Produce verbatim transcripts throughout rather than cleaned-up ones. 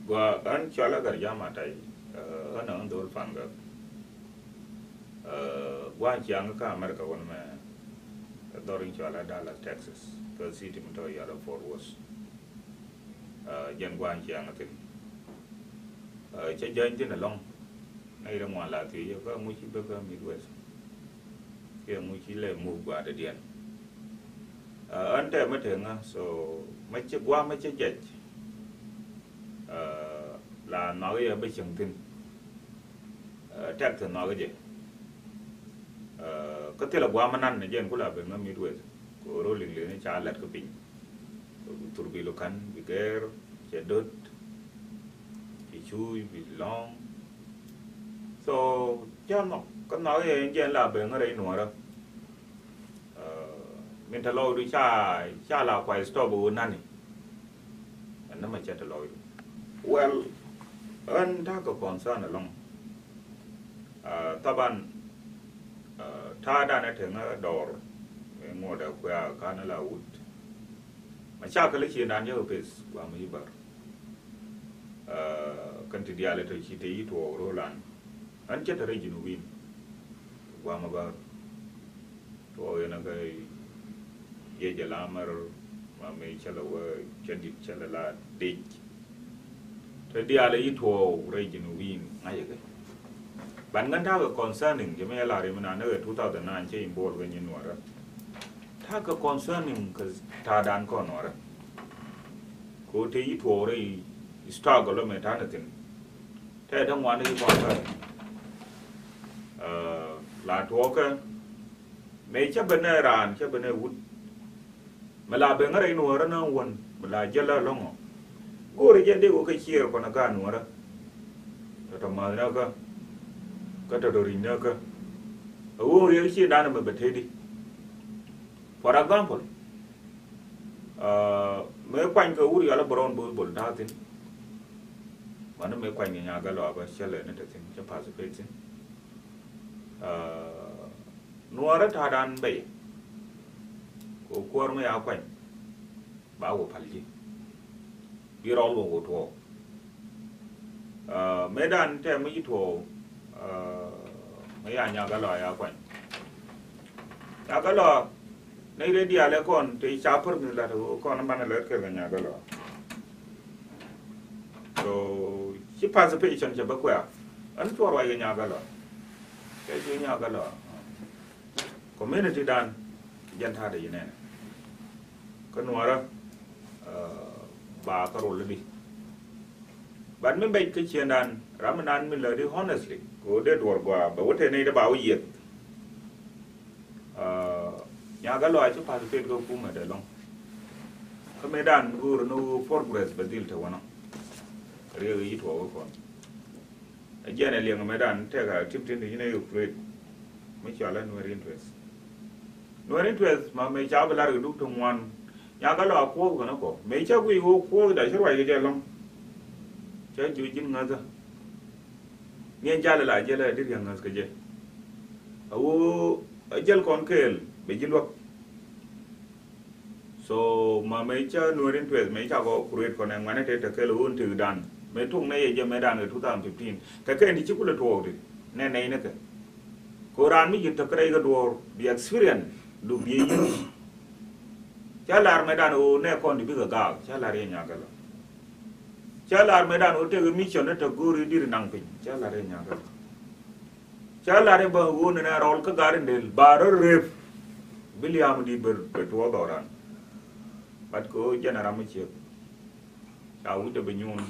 Gua ɣän cɔalɛ Gatjaŋ Matai, ɣän ɛ ɣän dhol Pangak. Gua̱a̱th ciaŋ kä America wän mɛ, dhɔr in cɔalɛ Dallas, Texas, kä city mi tɔ̱ yalɛ Fort Worth. Jɛn gua̱a̱th ciaŋ thin. Cä jäny thin ɛlɔ̱ŋ. Nɛy ti ŋuan la thiec kä ŋuc ci bä kä Midwest. Kiɛ ŋuc ci lɛ muk gua̱a̱th dädiɛn. Ɣän tɛmɛ te ŋä, so, mɛ ci gua̱a̱th mɛ ci jɛc. La nhɔk yɛ bä cieŋ thin. Tɛk te nhɔk jɛ. Kä thilɛ gua̱a̱th mɛ nan ni jɛn ku la ben ŋä Midwest. Kɛ ɣöö rɔ liŋ liŋ ni ca lɛt kä piny. Thur bi lukan bi gɛr, cɛ dot, cɛ cuuc bi lɔŋ. So, ca nhɔk, kä nhɔk yɛ jɛn la ben ŋä rɛy nuɔrä. Min te lɔcdu ca, ca la kuay stop ɣöö nani. Ɛn nä mɛ cɛ te lɔcdu. Well, ɣän ta̱a̱ kɛ concern ɛlɔ̱ŋ. Thaban, ta̱a̱ danɛ te ŋä dɔɔr. Ŋuɔ̱t ɛ kuɛ a kanɛ la wut. Mɛ ca kɛ lɛ ci nan jɛ kɛ peth guam yi bar. Kɛn ti diaal ɛ tɔ ci te yi tuɔɔk ro̱o̱lan. Ɣän cä te rɛy Junubin. Guam ɛ bär. Tuɔɔk in ɛ kɛ yec ɛ la mär ma mi cä lɛ wä cä dit cä lɛ la dec. Te diaal ɛ yi tuɔɔk rɛy Junubin ŋa̱cä kɛ. Ban ɣän ta̱a̱ kɛ concerning jɛ mi ɛ la rim inan ni kɛ two thousand nine cä involve kɛ nyin nuɔrä. Ta̱a̱ kɛ concerning kɛ ta̱a̱ dan kɔn nuɔrä. Ko te yi tuɔɔk rɛy struggle mɛ ta̱a̱ ni thin. Tɛ dee ŋuan i̱ kɔn kɛ la tuɔɔkɛ. Mëë cä ben ɛ raan cä ben ɛ wut. Mi la ben ŋä rɛy nuɔɔrä na wän mi la jälä lɔ̱ŋɔ. Go̱o̱rɛ jɛn dee wä kä ciɛɛr kɔn ɛ gaat nuɔɔrä. Tɔ̱tɔ̱ ma̱th näkä kä tɔ̱tɔ̱ ri̱ny näkä. Ɛ ɣöö riɛk ciëëndan ɛmɛ bɛ tëëdi. For example, mëë kuany kɛ wur yɔl ɛ bɛ rɔɔn bo̱o̱th bol ta̱a̱ thi̱n. Mani mëë kuany kɛ nyakä lɔ a bä cä lɛ ni te thi̱n cä participate thi̱n. Nuɔɔrä ta̱a̱dan bɛy. Kɛ kuäär mi ya kuany ba wä pal ji̱. Bi rɔl wä wä tuɔɔk. Mëëdan tɛm mi ji̱ tuɔɔk. Mëë ya nyakä lɔ ya kuany. Nyakä lɔ ni redial ɛ kɔn te ca pär mi lat kɔn man lät kɛ nyakä lɔ. So ci participation cɛ bä kuɛ. Ɛn tuɔɔr wa yɛ nyakä lɔ. Kɛ ji̱ nyakä lɔ. Community dan jɛn ta̱a̱dɛ yi nɛnɛ. Kä nuɔrä ba kä rol di. But mi bɛc kä ciëndan ram mi nan mi lädi honestly ko dee duɔr gua bɛ wä te nɛy dee ba wä yieth. Nyakä lɔ a ci participate kä kumɛ dee lɔŋ. Kä mëëdan go̱o̱r ni wä progress bɛ dhil te wänɔ. Riek yi tuɔɔk kɔn. Ɛ jiɛn ɛ liɛŋ mëëdan tɛk a tip tin ti nɛ yɛ create. Mi cɔal ɛ Nuer interest. Nuer interest ma mëë ca bi lar kɛ duk ti ŋuan. Nyakä lɔ a kuɔth kɛn kɔ mëë ca guic wä kuɔth da ci ruac kɛ jɛ lɔŋ. Ca jiö ji̱n ŋäthä. Ŋiɛn jalɛ la jɛlɛ a dir yɛ ŋäth kɛ jɛ. A wä a jɛl kɔn kɛɛl bɛ ji̱ luäk. So ma mëë ca Nuer interest mëë ca kɔ create kɔn ɛ ŋuanɛ te te kɛl ɣöö in tekdan mëë tok nɛ yɛ jɛ mëëdan kɛ two thousand fifteen kɛ kɛn ti ci kulɛ tuɔɔk ti nɛ nɛy ni kɛ. Ko raan mi ci tek rɛy kɛ duɔɔr bi experience du bi yɛ yi̱n. Ca lar mëëdan ɣöö nɛ kɔn ti bikɛ gaak ca lar yɛ nyakä lɔ. Ca lar mëëdan ɣöö tekɛ mission ni te go̱o̱ri dir naŋ piny ca lar yɛ nyakä lɔ. Ca lar i̱ bä wun in ɛ rɔl kä gat in del ba rɔ rep. Bi liaam dit bɛ tuɔɔk dhɔran. But kɛ ɣöö jɛn ram mi ciek. Ca wi̱cdɛ bi nyuun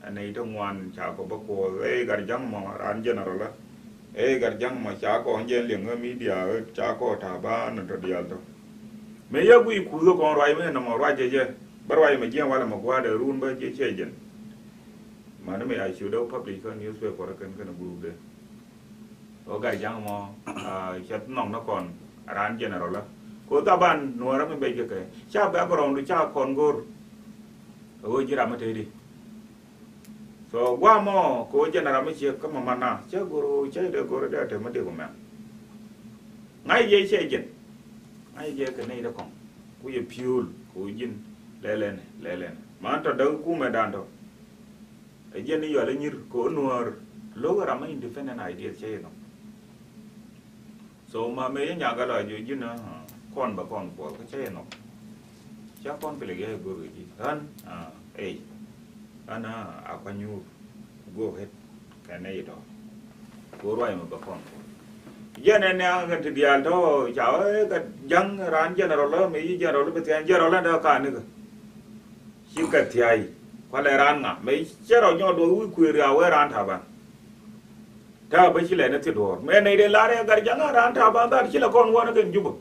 ɛ nɛy ti ŋuan ca kɔ bä kuɔth ɛ Gatjaŋ mɔ raan general ɛ. Ɛ Gatjaŋ mɔ ca kɔ jɛn liŋ ɛ media ɛ ca kɔ ta̱a̱ ba nɔ tɔ diaal tɔ. Mëë yɛ guic kuth ɛ kɔn ruac mi nɔmɔ ruac jɛ jɛ bä ruac mɛ jiɛn walɛ mɛ gua̱a̱dɛ run bä jɛ cɛ jɛn. Mani mɛ ya ciötdɛ wä publish kä newspaper kɛn kɛn group dɛ. Ɣöö Gatjaŋ mɔ cɛ nhɔk ni kɔn raan general la. Ko thaban nuɔrä mi bɛc kɛ kɛ ca background ca kɔn go̱r. Ɣöö ji̱ ram mi tëëdi. So guamɔ ko general mi ciek kä mama na cɛ go̱r ɣöö cɛ dee go̱r dee te mi dik mɛ. Ŋa̱c jɛ cɛ jɛn. Ŋa̱c jɛ kɛ nɛy dee kɔŋ ku yɛ piöl ko ji̱n lɛlɛnɛ lɛlɛnɛ man tɔ däk kumɛ dan tɔ. Ɛ jɛn i̱ yɔl inyir kɛ ɣöö Nuäär lo̱k ram mi independent ideas cä inɔ. So ma mëë yɛ nyakä lɔ ji̱ ji̱n, ah, kɔn bɛ kɔn kuɔth kä cä inɔ. Cä kɔn pilik yɛ go̱r kɛ ji̱ ɣän, ah, ey. Ɣän, ah, a kuany nyuur. Go ahead. Kɛ nɛy tɔ. Kɛ ɣöö ruac mɛ bɛ kɔn kuɔth. Jɛn ɛn niaŋ kɛn ti diaal tɔ ca wee kɛ ja̱ŋ raan general, mëë yi general bɛ thia̱a̱ŋ general ɛn dee ka̱a̱n nikɛ. Ci kɛ thia̱a̱y. Kualɛ raan ŋa mëë cɛ rɔ nyɔɔt wä wi̱i̱ kuëër a wee raan Taban. Ta̱a̱ bä ci lɛ ni thi duɔ̱ɔ̱r. Mëë nɛy dee lar ɛ Gatjaŋ a raan Taban dhaar ci lɛ kɔn wä ni kɛn Jubä.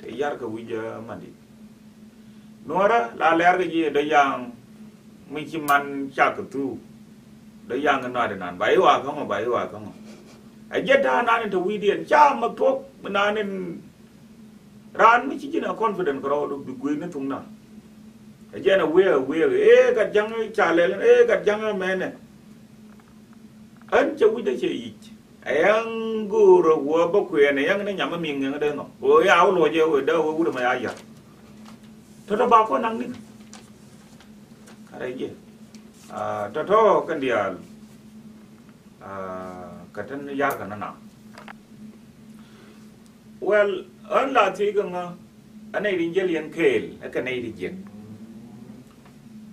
Te yar kɛ wi̱c, ah, mandi. Nuɔrä la lɛr kɛ ji̱ dee yaŋ mi ci man cak kɛ thuu. Dee yaŋ nɔat inan ba i̱ wa käŋɔ, ba i̱ wa käŋɔ. Ɛ jɛ ta̱a̱ nan in te wi̱i̱diɛn ca ma thuɔ̱k mi nan in raan mi ci ji̱n a confident kɛ rɔɔdu bi gui̱i̱r ni thuŋna. Ɛ jɛn a wëë a wëë ëë Gatjaŋ ca lɛl ëë Gatjaŋ mɛnɛ. Ɣän cɛ wi̱cdä cɛ yic. Ɛ yɛn go̱o̱rä wä bä kuɛɛn ɛ yɛn ni nyam mi ŋeŋ dee nɔ. Wä ya wä luɔcɛ wä dee wä wurɛ mɛ ya yar. Tɔtɔ ba kɔn naŋ ni. Karɛ jɛ. Ah, tɔtɔ kɛn diaal. Ah, kɛ tɛn yar kɛ nana. Well, ɣän la thiec kɛ ŋä. Ɛ nɛy ti jäl yɛn kɛɛl ɛ kɛ nɛy ti jiɛk.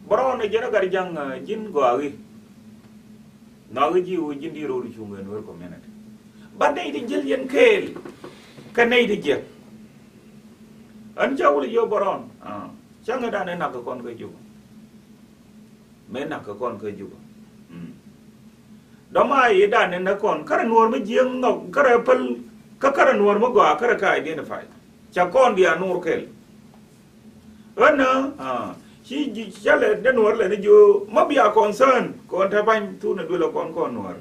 Bärɔw ni jɛn ɛ Gatjaŋ, ah, ji̱n gɔaa i̱ nhɔakä ji̱ ɣöö ji̱n di ro̱o̱du cuŋ kɛ Nuer community. But nɛy ti jäl yɛn kɛɛl kɛ nɛy ti jiɛk. Ɣän ca wul jiök bärɔw, ah, cäŋ ɛ dan ɛ nak kɛ kɔn kä Jubä. Mëë nak kɛ kɔn kä Jubä. Mm. Dɔ̱ma i̱ dan ɛ nak kɔn kärɛ Nuɔr mi jiäk nhɔk kärɛ päl kä kärɛ Nuɔr mi gɔaa kärɛ kä identify. Ca kɔn bia Nuɔr kɛl. Ɣän, ah, ci ji̱ cä lɛ dee Nuɔr lɛ ni jiök ma bia concern kɔn te ba̱ny thun ɛ duël ɛ kɔn kɔn Nuɔr.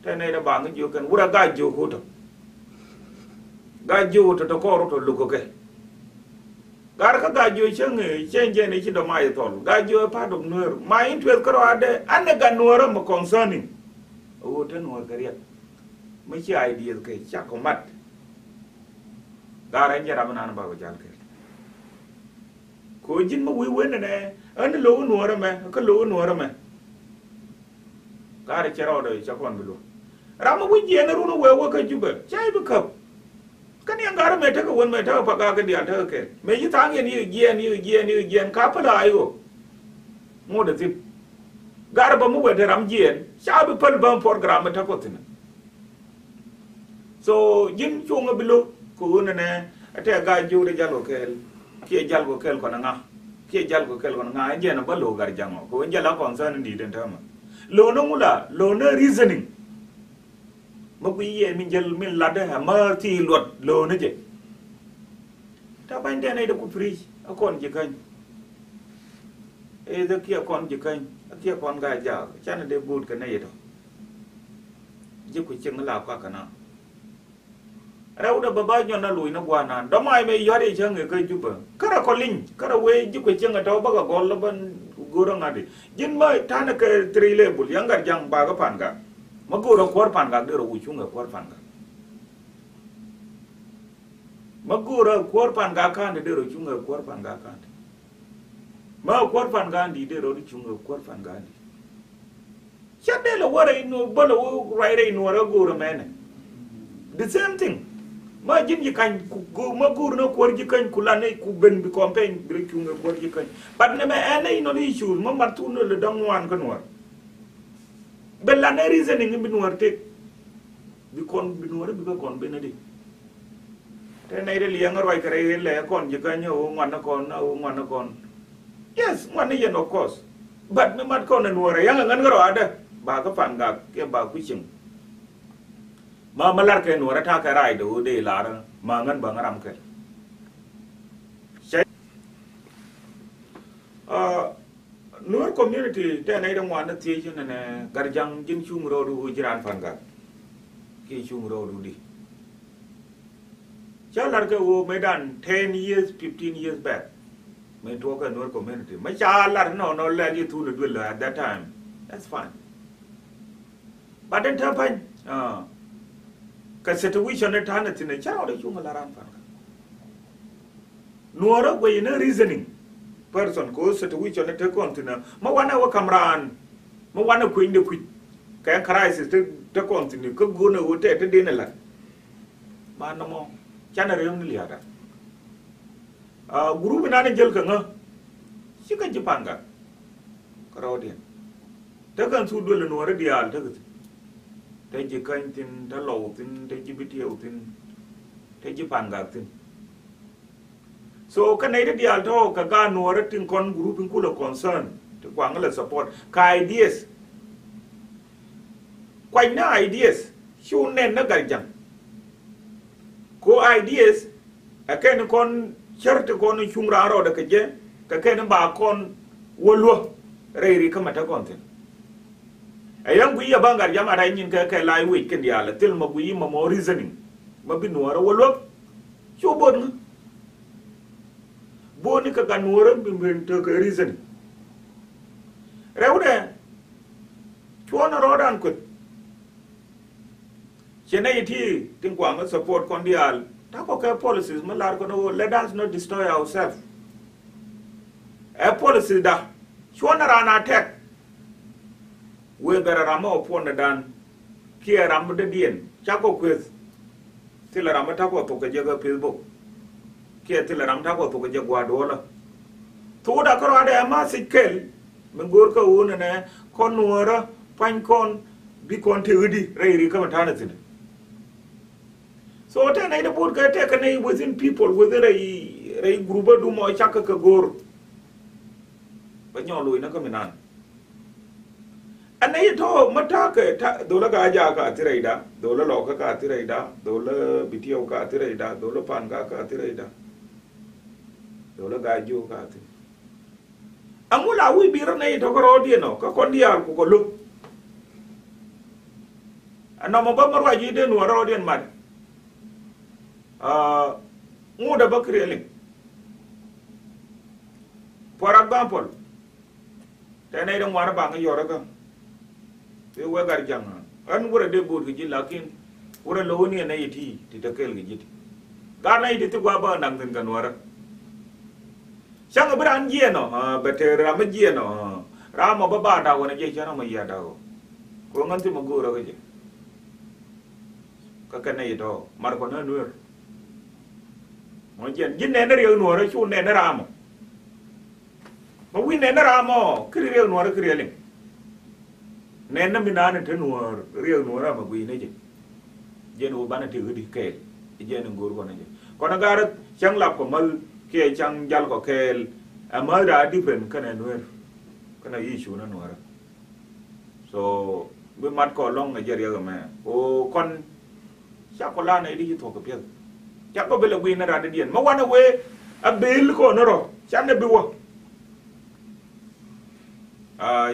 Te nɛy dee ba ŋä jiök kɛn wurɛ Gaa-jiök kotɔ. Gaa-jiök tɔ̱tɔ̱ kɔr tɔ luk kɛ. Gar kä Gaa-jiök cäŋ, eh, cäŋ jɛn i̱ ci dɔ̱ma i̱ thɔl. Gaa-jiök ɛ part of Nuer. Ma interest kärɔadɛ an ɛ Gaa-Nuɔr ɛmɛ concerning. Ɛ ɣöö te Nuɔr kɛ riɛk. Mi ci ideas kɛ cak kɔ mat. Gar ɛn jɛ ram inan ba kɔ jal kɛ. Kɛ ɣöö ji̱n mi wi̱i̱ wen ɛnɛ ɛn lo̱k Nuɔr ɛmɛ kä lo̱k Nuɔr ɛmɛ. Gaari cɛ rɔɔdɛ cɛ kɔn bi luɔ̱k. Ram mi wi̱c jiɛɛn run wee wä kä Jubɛ cɛ i̱ bi käp. Kä niɛŋ gaari mɛ tekɛ wen mɛ tekɛ pa gaak kɛ diaal tekɛ kɛɛl mɛ ci tha̱a̱ŋ yɛn yikɛ jiɛɛn yikɛ jiɛɛn yikɛ jiɛɛn ka päl a i̱ ɣöö ŋot ɛ thi̱n. Gaari bä mi wee te ram jiɛɛn ca bi päl bä program mi tekɔ thi̱n. So ji̱n cuŋä bi lo̱k kɛ ɣöö nɛnɛ ɛ tɛ Gaa-jiök dee jal kɔ kɛɛl. Kiɛ jal kɔ kɛɛl kɔn ŋa? Kiɛ jal kɔ kɛɛl kɔn ŋa? Ɛ jɛn ɛ bä lo̱k Gatjaŋ ɔ kɛ ɣöö jal a concern in di̱i̱t in täämɛ. Lo̱k ni ŋula lo̱k ni reasoning. Mä kui̱ yɛ min jäl min latdä ɛ mä thii luɔt lo̱k ni jɛ. Ta bany dɛn ɛ dee ku preach ɛ kɔn ji̱ käny. Ɛ dee kiɛ kɔn ji̱ käny ɛ kiɛ kɔn Gaa-jaak canɛ dee go̱o̱t kɛ nɛy ɛ tɔ. Ji̱ ku cieŋ la kuak kɛ na. Rɛwdɛ bä ba nyɔn na luc ni guanan dɔ̱mac mɛ yuat i̱ cäŋ i̱ kä Jubä kärɛ kɔ liny kärɛ wee ji̱ kuɛ cieŋ ɛ tɔ̱ bäkɛ gɔl lä bän go̱rä ŋa̱t i̱ ji̱n mä ta̱nɛ kɛ three level yaŋ Gatjaŋ bakä Pangak. Mä go̱rä kuäär Pangak derɛ wi̱c cuŋ ɛ kuäär Pangak. Mä go̱rä kuäär Pangak ka̱n derɛ cuŋ ɛ kuäär Pangak ka̱n. Mä kuäär Pangak di derɛ cuŋ ɛ kuäär Pangak di. Cä dee lɛ wä rɛy nuɔr bä lɛ wä ruac rɛy nuɔr ɛ go̱o̱r ɛmɛnɛ. The same thing. Ma ji̱n ji̱ kany ku go̱o̱r ma go̱o̱r ni kuäär ji̱ kany ku lan ni ku ben bi campaign bi rɛ cuŋ ɛ kuäär ji̱ kany. But nɛ mɛ ɛn ni nɔ ni issues ma mat thun ni lɛ dɔ̱ŋ ŋuan kä nuɔr. Bɛ lan ni reasoning bi nuɔr tek. Bi kɔn bi nuɔr bi bɛ kɔn ben ni di. Te nɛy ti liɛŋ ruac kɛ rɛy lɛ kɔn ji̱ käny a ɣöö ŋuan ni kɔn a ɣöö ŋuan ni kɔn. Yes, ŋuan ni yɛn of course. But mi mat kɔn ni nuɔrɛ yaŋ a ŋän kɛ rɔ adɛ ba kä Pangak kiɛ ba ku cieŋ. Ma ma lar kɛ nuɔrɛ ta̱a̱ kɛ rac dee ɣöö dee lar ma ŋän ba ŋä ram kɛ. Cɛ. Ah, Nuer community tɛ nɛy ti ŋuan ni thiec ni nɛ Gatjaŋ ji̱n cuŋ rɔɔdu ɣöö ji̱ raan Pangak. Kiɛ cuŋ rɔɔdu di. Ca lar kɛ ɣöö mëë dan ten years, fifteen years back. Mëë tuɔɔk kɛ Nuer community. Mä ca lar nɔ nɔ lɛl yi thul duel at that time. That's fine. But in tɛ pany. Ah. Kɛ situation ni ta̱a̱n ni thi̱n ca rɔɔdu cuŋ la raan Pangak. Nuɔrä guɛy ni reasoning. person ko situation te kɔn thin. Ma wanɛ wä kam raan. Ma wanɛ kueny de kui̱. Kɛ crisis te, te kɔn thin. Kä gunɛ wä te, te din lat. Ma nɔmɔ. Canɛ rem ni liada. Ah, group inan jel kɛ ŋä. Ci kɛ jipan gat. Kɛ rɔɔdiɛn. Te kɛn thuk duel nuɔri diaal te kɛ thin. Te ji̱ käny thin, te lɔw thin, te ji̱ bitiɛw thin. Te ji̱ pan gat thin. So kä nɛy ti diaal tɔ̱ kɛ gaat nuɔɔrä tin kɔn group in kulɛ concern ti kuaŋ lɛ support kɛ ideas. Kuany ni ideas ci wun nɛn ni gat ja̱ŋ. Ko ideas ɛ kɛn kɔn cär ti kɔn cuŋ raan rɔɔdɛ kɛ jɛ kɛ kɛn ba kɔn wä luä rɛy ri kä mɛ te kɔn thin. Ɛ yɛn guiy ɛ ba gat ja̱ŋ a rɛy nyin kɛ kɛ la iwec kɛn diaal ɛ thil mɛ guiy mɛ mɔ reasoning mɛ bi nuɔɔrä wä luäk. Cu bo̱o̱t ŋä bo̱o̱ni kɛ gat nuɔɔrä bi ben tekɛ reasoning. Rɛwdɛ cuɔ̱n rɔɔdan kueth. Ciɛ nɛy ti tin kuaŋ support kɔn diaal takɔ kɛ policies mi lar kɔn ɣöö let us not destroy ourselves. Ɛ policies da cuɔn raan a tɛk. Wee bɛrɛ ram ɔ puɔn dan kiɛ ram dee diɛn cakɔ kueth. Thilɛ ram takɔ thok kɛ jɛ kɛ Facebook. Kiɛ thilɛ ram takɔ thok kɛ jɛ gua̱a̱r duɔlä. Thok da kärɔadɛ ɛ ma thic kɛl. Mi go̱o̱r kä wun ɛnɛ kɔn nuɔ̱ɔ̱rä puany kɔn bi kɔn te ɣädi rɛy ri kä mi ta̱nɛ thi̱n. So tɛ nɛy ti bo̱o̱t kɛ tɛk kɛ nɛy within people within rɛy rɛy group adu mɔ cak kä kɛ go̱o̱r. Bä nyɔk loc ni kä mi nan. Ɛ nɛy tɔ̱ mä ta̱a̱ kɛ ta̱a̱ dho̱lä gaa jaak ka thi rɛyda dho̱lä lɔkä ka thi rɛyda dho̱lä bitiɛw ka thi rɛyda dho̱lä pan gaa ka thi rɛyda. Dho̱lä gaa jiök ka thi. Aŋu la wi̱i̱ bi̱i̱ rɔ nɛy tɔ̱ kä rɔɔdiɛn ɔ kä kɔn diaal ku kɔ lo̱k. Ɛnɔmɔ bä mä ruac i̱ dee nuɔɔr rɔɔdiɛn mat. Aa, ŋut ɛ bä kiriɛ liŋ. For example, tɛ nɛy dee ŋuan baŋ i̱ yɔr ikä. I̱ wek gat ja̱ŋ ɣän wurɛ dee bo̱o̱t kɛ ji̱ lakin wurɛ lo̱w ni ɛ nɛy iti ti te kɛɛl kɛ ji̱ ti. Gat nɛy ti thi gua̱a̱ bä naŋ thi̱n kɛ nuɔrä. Cäŋ bi raan jiɛɛn ɔ bɛ tëër ram mi jiɛɛn ɔ. Ram ɔ bä ba da̱k ɣɔn ɛ jɛ cä ram ɔ yia̱ da̱k ɔ. Kɛ ɣän thi mɛ go̱o̱rä kä jɛ. Kä kɛn nɛy itɔ mar kɔn ɛ nueer. Mɔ jiɛn ji̱ nɛn ni riɛk nuɔ̱ɔ̱rä cu nɛn ni ram ɔ. Mɛ wi̱i̱ nɛn ni ram ɔ kiri riɛk nuɔ̱ɔ̱rä kiri riɛk liŋ. Nɛn ni mi naan in te nuɔ̱ɔ̱r riɛk nuɔ̱ɔ̱rä mɛ gui̱i̱ ni jɛ. Jiɛn wä banɛ ti ɣädi kɛɛl. Jiɛn in go̱o̱r kɔn ni jɛ kɔn ɛ ga̱rä cäŋ lap kɔ mäl kiɛ cäŋ jal kɔ kɛɛl. Ɛ mäl daa different kɛnɛ nueer. Kɛnɛ yi̱ cu ni nuɔ̱ɔ̱rä. So bi mat kɔ lɔŋ a jɛ riɛk ɛmɛ ko kɔn. Ca kɔ la nɛy di ci thuɔk kɛ piɛth. Ca kɔ bi lɛ gui̱n ni rat di diɛn mɛ wanɛ wee a bel kɔ ni rɔ. Canɛ bi wä.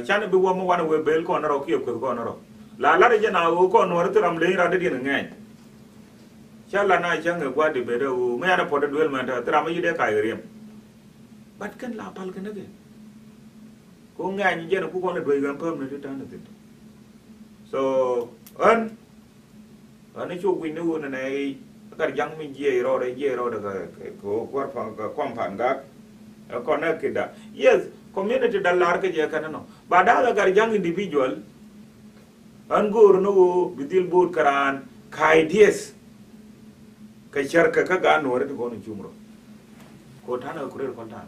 Canɛ bi wä mɛ wanɛ wee bel kɔ ni rɔ kiɛ kueth kɔ ni rɔ. La lat jɛ na ɣöö kɔ nuɔri thi ram leny rat di diɛn ŋɛny. Ca la na cäŋ ɛ gua̱a̱r di bet ɛ ɣöö ŋɛn ɛ puɔt ɛ duel mɛ te thi ram ɛ yi dee kac riɛm. Bat kɛn la pal kɛn ɛ kɛ. Ko ŋɛny jɛn ku kɔn lɛ duec ɣän päm ni ti ta̱n ni thi̱n. So ɣän ɣän i̱ cuk wi̱ny ni wun nɛ i̱ gat ja̱ŋ mi jiɛc rɔɔdɛ jiɛc rɔɔdɛ kɛ kɛ kuar pan kɛ kɔm pan gak. Ɛ kɔn ɛ kida yes community da lar kɛ jɛ kɛn nɔ ba da̱a̱k ɛ gat ja̱ŋ individual. Ɣän go̱o̱r ni ɣöö bi dhil bo̱o̱t kɛ raan ka̱a̱c dieth. Kɛ cär kɛ kä gaat nuɔ̱ɔ̱ri ti kɔn i̱ cum rɔ. Ko ta̱n ɛ kuret kɔn ta̱n.